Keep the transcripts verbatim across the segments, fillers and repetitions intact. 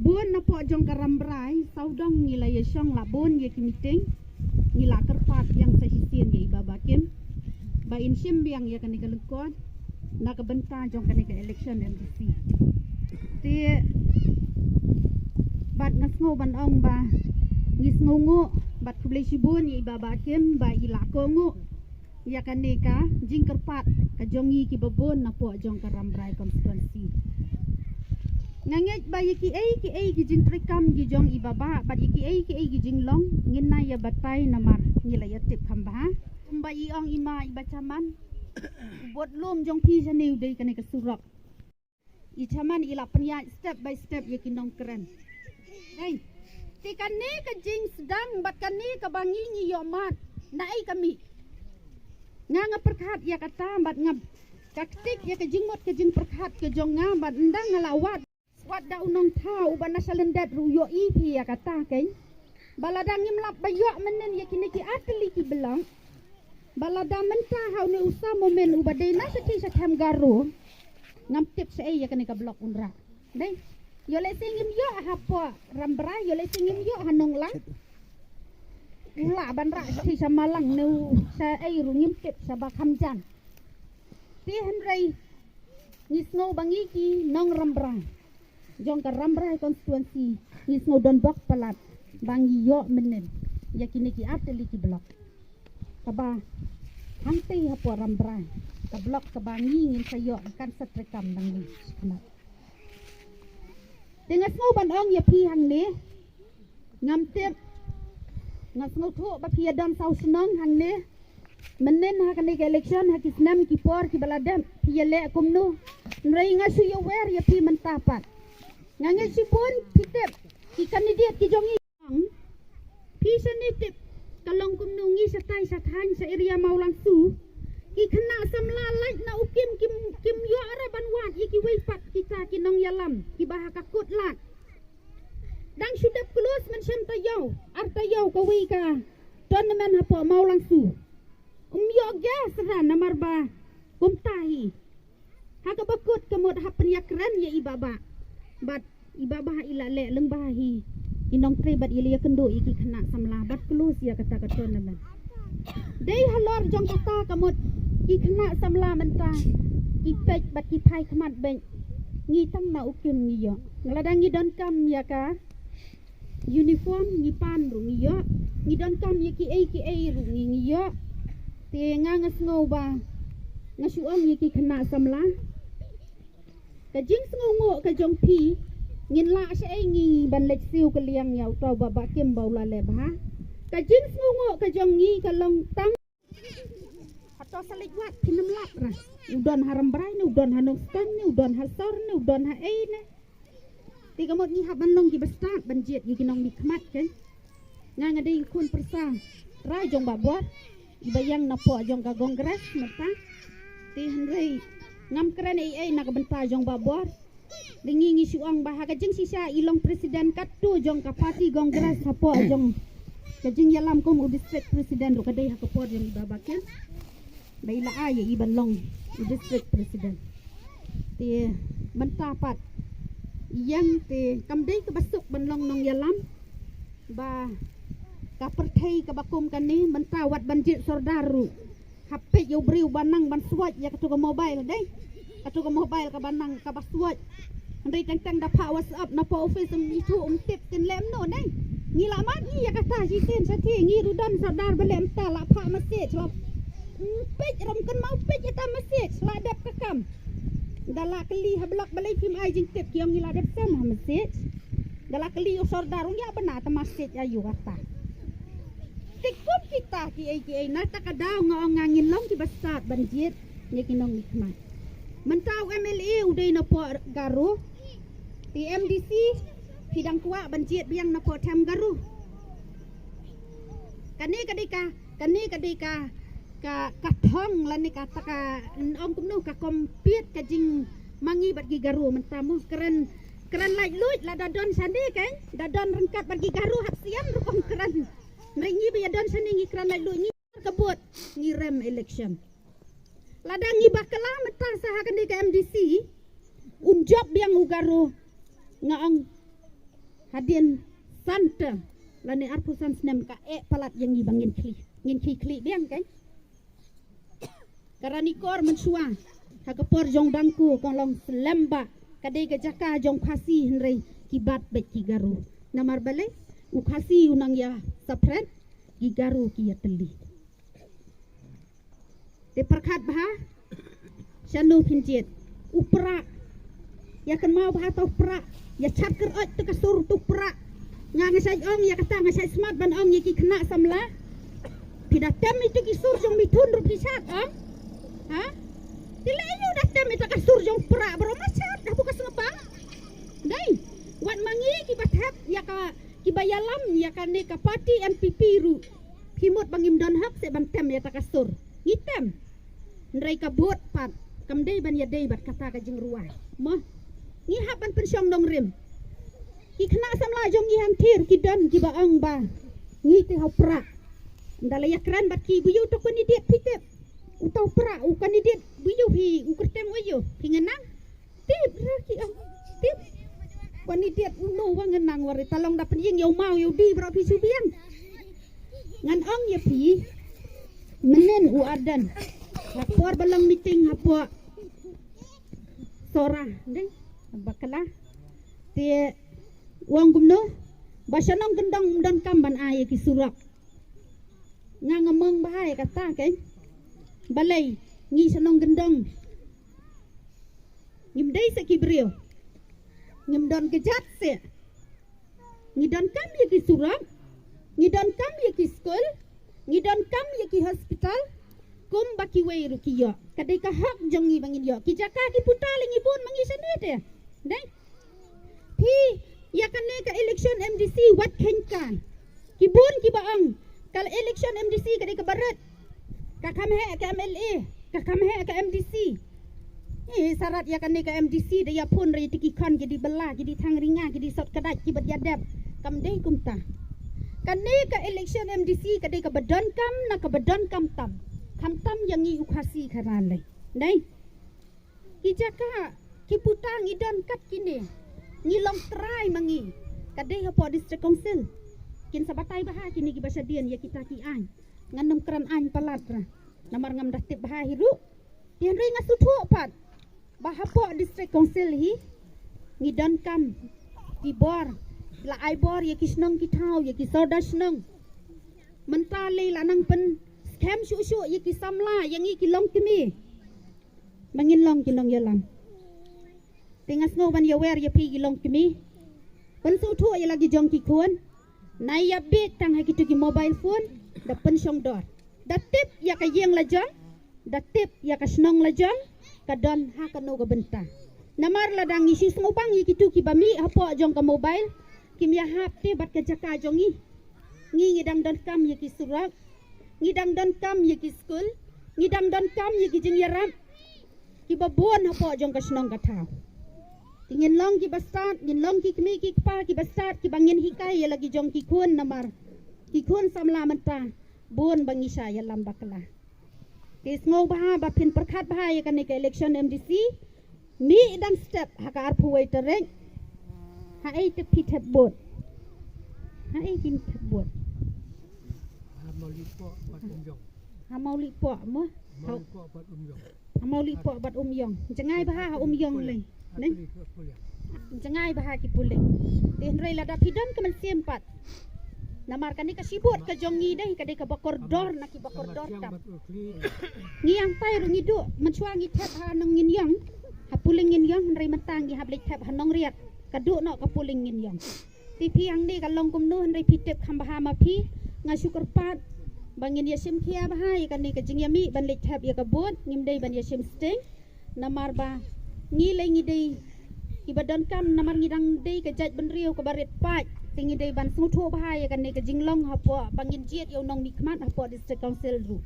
Bun na pdeng jong ka Rambrai, sawdong ngi la ïa shong la bun ïa ki meeting, ngi la kyrpad biang sa shisien ïa i Bah Bakim ba in shim biang ïa kane ka lyngkot na ka bynta jong kane ka election MDC. Te bad nga sngew ban ong ba ngi sngewnguh bad khublei shibun ïa i Bah Bakim ba i la kohnguh ïa kane ka jingkyrpad ka jong ngi kiba bun na pdeng jong ka Rambrai constituency. Nga ngeit ba ïa kiei kiei ki jingtrei kam ki jong i Bah Bah bad ïa kiei kiei ki jinglong ngin nang ïa batai namar ngi la ïa tip kham bha. Kumba i ong i ma i Bah Chaman, u bud lum jong phi shane u dei kane ka surok. I Chaman i la pynïaid step by step ïa ki nongkren. Hei. Te kane ka jingsdang bad kane kaba ngi ngi ïohmad na ei ka mih. Nga nga pyrkhat ïa kata bad nga ka ktik ïa ka jingmut ka jingpyrkhat ka jong nga bad ynda nga la wad. Wat da u nongthaw uba na shalyndet ruh ïohi phi ïa kata keiñ. Ba lada ngim lap ba ïoh mynnin ïa kine ki artylli ki blok. Ba lada mynta ha une u Sam Momin uba dei na shathie sha them Garo. Ngam tip shaei ïa kane ka blok un rah. Dei. Ïoh lehse ngim ïoh hapoh Rambrai, ïoh lehse ngim ïoh ha Nonglang. U lah ban rah shathie sha Malang ne u shaei ruh ngim tip, sha Ba Khamjan. Te hynrei ngi sngew ba ngi ki nong Rambrai jong ka Rambrai constituency ngi sngew don bok palat ba ngi ïoh mynnin ïa kine ki artylli ki blok. Kaba hangtei hapoh Rambrai ka blok kaba ngi ngin sa ïoh kan sa trei kam nang ngi. Te nga sngew ban ong ïa phi hangne, ngam tip, nga sngewthuh ba phi ïa don saw shnong hangne. Mynnin ha kane ka election ha ki snem ki por kiba la dep phi ïa leh kumno. Hynrei nga shu ïa wer ïa phi mynta pat. Nga ngeit shibun phi tip ki candidate ki jong ngi. Phi shane tip ka long kumno ngi shatai sha thaiñ sha area Mawlangsu. Ki khynnah samla lait na u kim kim kim ïoh re ban wad ïa kiwei pat kita ki nongïalam kiba ha ka kut lad. Dang shu dep close mynshem taïew, ar taïew kawei ka tournament hapoh Mawlangsu. Um ïoh gas ran namar ba kumta hi. Ha kaba kut ka mut hap pynïakren ïa i Bah Bah. Bad i Bah Bah i la leh lyngba hi. I nongtrei bad i la ïakynduh ïa ki khynnah samla bad close ïa kata ka tournament. Dei halor jong kata ka mut ki khynnah samla mynta ki peit bad ki phai khmat beit. Ngi tang na u kim ngi ïoh. Lada ngi donkam ïa ka uniform ngi pan ruh ngi ïoh. Ngi donkam ïa kiei kiei ruh ngi ngi ïoh. Te nga nga sngew ba nga shu ong ïa ki khynnah samla. Ka jingsngewnguh ka jong phi ngin lah shaei ngi ban leit siew ka liang ïa uta u Bah Bah Kim ba u la leh bha. Ka jingsngewnguh ka jong ngi ka long tang. Hato sa leit wad phin ym lap ra. U don ha Rambrai ne u don ha Nongstoiñ ne u don ha Sor ne u don ha ei ne. Te ka mut ngi hap ban long kiba stad ban jied ïa ki nongmihkhmat keiñ. Nga nga dei khun pyrsa trai jong Bah Bor. Iba ïeng na pdeng jong ka Congress mynta. Te hynrei ngam kren ei ei na ka bynta jong Bah Bor. Dei ngi ngi shu ong ba ha ka jingshisha i long president katto jong ka party Congress hapoh jong ka jingïalam kum u district president ruh ka dei ha ka por jong i Bah Bah Kim. Ba i la ai ïa i ban long u district president. Te mynta pat ïeng te kam dei kaba suk ban long nongïalam ba ka pyrthei kaba kum kane mynta wat ban jied sordar ruh. Hap peit ïa u briew ba nang ban suwaj ïa katu ka mobile dei. Katu ka mobile kaba nang kaba suwaj. Hynrei teng teng da phah WhatsApp na pdeng office um ithuh um tip tin leh kumno ne. Ngi la mad ngi ïa kata shisien shatei ngi ruh don sordar ba leh mynta la phah message la. Peit rum kynmaw peit ïa ta message la dep ka kam. Da la kylli ha block balei phim ai jingtip ki ong ngi la dep send ha message. Da la kylli u sordar ong ïa bana ta message ayu kata. Te kum kita kiei kiei na ta ka daw nga ong nga ngin long kiba stad ban jied ïa ki nongmihkhmat. Mynta u MLA u dei na pdeng Garo. Te MDC phi dang kwah ban jied biang na pdeng them Garo. Kane ka dei ka kane ka dei ka ka ka thong lane kata ka ong kumno ka compete ka jingma ngi bad ki Garo mynta mo kren kren laitluid lada don shane keiñ da don ryngkat bad ki Garo hap sian rukom kren. Hynrei ngi ba ïa don shane ngi kren laitluid ngi ka bud ngi rem election. Lada ngi bakla mynta sa ha kane ka MDC un jop biang u Garo nga ong Hadien san term lane arphew san snem ka eh palat ïa ngi ba ngin khlieh, ngin khie khlieh biang, kan? Ka Ranikor mynshuwa ha ka por jong Dangku ka long slem ba ka dei ka jaka jong Khasi, hynrei ki bat beit ki Garo. Namar balei? U Khasi u nang ïa saphret, ki Garo ki ïa tylli. Te pyrkhat bha, shano phin jied? U Prah. Ïa kynmaw bha, uta u Prah. Ïa chat kyrot uta ka sur uta u Prah. Nga nga shait ong ïa kata, nga shait smat ban ong ïa ki khynnah samla. Phi da tem ïa ki sur jong Mithun ruh phi chat, ong? Ha? Te leh ïa u da tem ïa ka sur jong u Prah baroh ma chat hapoh ka sngewbha. Dei, wat ma ngi kiba thep ïa ka, kiba ïalam ïa kane ka party N P P ruh. Phi mut ba ngim don hok seh ban tem ïa kata ka sur. Ngi tem. Hynrei ka vote pat kam dei ban ïadei bad kata ka jingrwai. Mo. Ngi hap ban pynshong nongrim. Ki khynnah samla jong ngi hangtei ki don kiba ong ba ngi te ha u Prah. Ynda la ïakren bad ki, uei uta u candidate phi tip? Uta u Prah, u candidate uei, phi, u kyrteng uei? Phi ngeit nang? Tip re ki ong. Tip. Candidate uno wa ngeit nang, wa re, te long da pynïeng ïa u maw ïa u dei baroh phi shu biang. Ngan ong ïa phi. Mynnin u Ardent ha por ba long meeting hapoh Sohra, dei, bakla. Te u ong kumno? Ba sha nongkyndong ym donkam ban ai ïa ki surok. Nga nga mong bha ïa kata, kan? Balei? Ngi sha nongkyndong ngim dei seh ki briew. Ngim don kjat seh. Ngi donkam ïa ki surok, ngi donkam ïa ki skul, ngi donkam ïa ki hospital. Kumba kiwei ruh ki ïoh, ka dei ka hok jong ngi ba ngin ïoh. Ki jaka ki puta lei ngi bun ma ngi shane te. Dei? Phi, ïa kane ka election M D C wat kheiñ kai. Ki bun kiba ong ka election M D C ka dei kaba rit. Ka kham heh ka M L A, ka kham heh ka M D C. Eh, sarat ïa kane ka M D C da ïa phun re ïa ki khon ki dei bylla, ki dei thang ringa, ki dei sot kdait, kiba ïa dep. Kam dei kumta. Kane ka election M D C ka dei kaba donkam na kaba donkam tam. Khamtam ïa ngi u Khasi khara lei. Dei? Ki jaka ki puta ngi don kat kine. Ngi long trai ma ngi. Ka dei hapoh District Council. Kin sa batai bha kine kiba shadien ïa kita ki aiñ. Ngan ym kren aiñ palat ra. Namar ngam da tip bha hi ruh. Te hynrei nga sngewthuh pat ba hapoh District Council hi ngi donkam ki bor, la ai bor ïa ki shnong ki thaw, ïa ki sordar shnong. Mynta lei la nang pynskhem shuh shuh ïa ki samla, ïa ngi ki longkmie. Ba ngin long ki nongïalam. Te nga sngew ban ïawer ïa phi ki longkmie. Pynsngewthuh ïa la ki jong ki khun. Nai ïa bit tang ha kito ki mobile phone da pynshong dor. Da tip ïa ka ïing la jong, da tip ïa ka shnong la jong, ka don ha kano ka bynta. Namar lada ngi shu sngewbang ïa kito kiba mih hapoh jong ka mobile, kim ïahap te bad ka jaka jong ngi. Ngi ngi dang donkam ïa ki surok, ngi dang donkam ïa ki skul, ngi dang donkam ïa ki jingïarap kiba bun hapoh jong ka shnong ka thaw. Te ngin long kiba stad, ngin long ki kmie ki kpa kiba stad, kiba ngin hikai ïa la ki jong ki khun namar ki khun samla mynta bun ba ngi shah ïalam bakla. Te sngew bha ba phin pyrkhat bha ïa kane ka election M D C. Mih dang step ha ka arphew wei tarik. Ha ei te phi thep vote? Ha ei kin thep vote? Ha Mawlieh Poh bad Umïong. Ha Mawlieh Poh mo? Mawlieh Poh bad Umïong. Ha Mawlieh Poh bad Umïong. Jngai bha ha Umïong lei. Neng? Jngai bha ki polling. Te hynrei lada phi don ka mynsiem pat. Namar kane ka shi vote ka jong ngi dei ka dei kaba kordor na kiba kordor tam. Ngi hangtai ruh ngi duh, mynshuwa ngi thep ha Nongngin-ïong. Ha polling Ngin-ïong, hynrei mynta ngi hap leit thep ha Nongriat. Ka duh noh ka polling Ngin-ïong. Te phi hangne ka long kumno, hynrei phi tip kham bha ma phi. Nga shu kyrpad ba ngin ïa shim khia bha ïa kane ka jingïamih ban leit thep ïa ka vote, ngim dei ban ïa shim sting. Namar ba ngi lei ngi dei kiba donkam, namar ngi dang dei ka jaitbynriew kaba rit paid. Te ngi dei ban sngewthuh bha ïa kane ka jinglong hapoh ba ngin jied ïa u nongmihkhmat hapoh District Council ruh.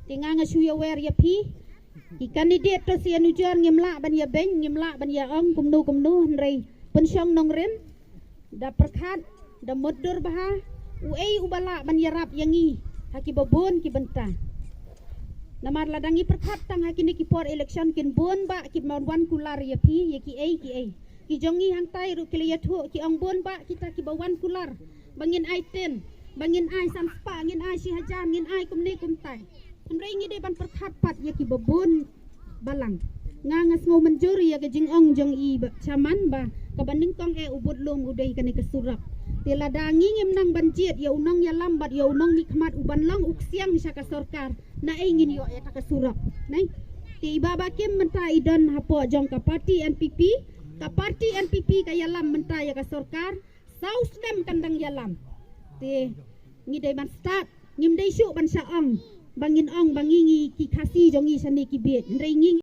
Te nga nga shu ïawer ïa phi ki candidate, to sien ujor ngim lah ban ïa beiñ, ngim lah ban ïa ong kumno kumno, hynrei pynshong nongrim, da pyrkhat, da mutdur bha uei uba lah ban ïarap ïa ngi ha kiba bun ki bynta. Namar lada ngi pyrkhat tang ha kine ki por election, kin bun bah kiba wan kular ïa phi ïa kiei kiei. jong ngi hangtai ruh ki la ïathuh ki ong bun bah kita kiba wan kular ba ngin ai tin, ba ngin ai san spah, ngin ai shi hajar, ngin ai kumne kumtai. Hynrei ngi dei ban pyrkhat pat ïa kiba bun balang. Nga nga sngew mynjur ïa ka jingong jong i ba chairman ba kaba nyngkong eh u bud lum u dei kane ka surok. Te lada ngi ngim nang ban jied ïa u nongïalam bad ïa u nongmihkhmat u ban long u ksiang sha ka sorkar, na ei ngin ïoh ïa ka surok. Nai. Te i Bah Bah Kim mynta i don hapoh jong ka party N P P, ka party N P P ka ïalam mynta ïa ka sorkar, saw snem kan dang ïalam. Te ngi dei ban start, ngim dei shuh ban sha ong ba ngin ong ba ngi ngi ki Khasi jong ngi shane ki bieit. Hynrei ngi